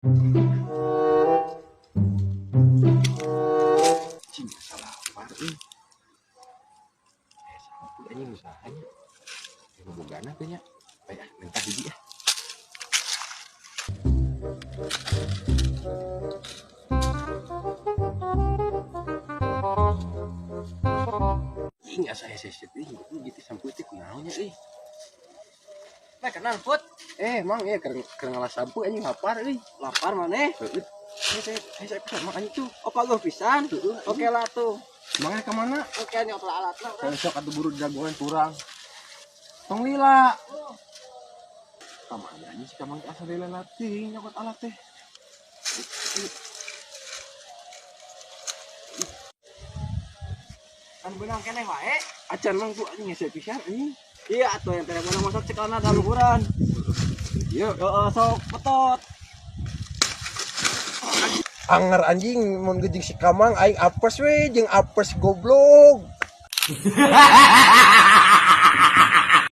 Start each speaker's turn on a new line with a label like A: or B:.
A: Cing, salah euy. Eh, sampeu anjing usahanya. Eh, nu bogana teh nya. Bae ah, minta hiji ah. Ing asa hese teh gitu sampeu teh kunaon nya euy.
B: Nah, kenal Put.
A: Eh, mang ieu keur keur ngalas sampeu anjing lapar euy.
B: Lapar maneh.
A: Heueuh. Eh, saya saya pisan mang anjing tuh.
B: Oh, paguh pisan.
A: Heueuh.
B: Oke lah tuh.
A: Mang ka mana?
B: Oke, nyok alat lah.
A: Saya sok atuh buru jagoan kurang. Tong lila. Kamana anjing si kamang asa lila latih nyokot alat teh.
B: Kan benang keneh wae.
A: Acan mang tuh anjing hese pisan anjing.
B: Iya atuh yang teh menang masuk cekalna kaluhuran.
A: Ieu
B: Heeh, sok betot.
A: Anger anjing mun gejing si kamang aing apes we jeung apes goblok.